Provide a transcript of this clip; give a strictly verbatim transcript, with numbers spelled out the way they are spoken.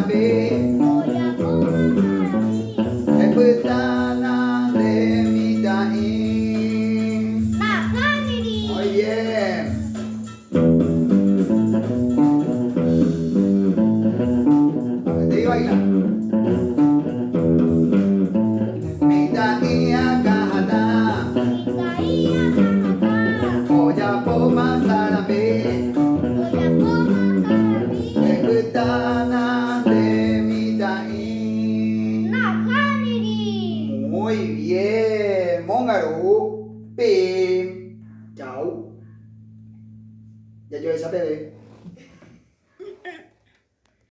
Muy bien. Te digo, baila. Muy bien. Móngaru. Pim. Chau. Ya yo esa bebé.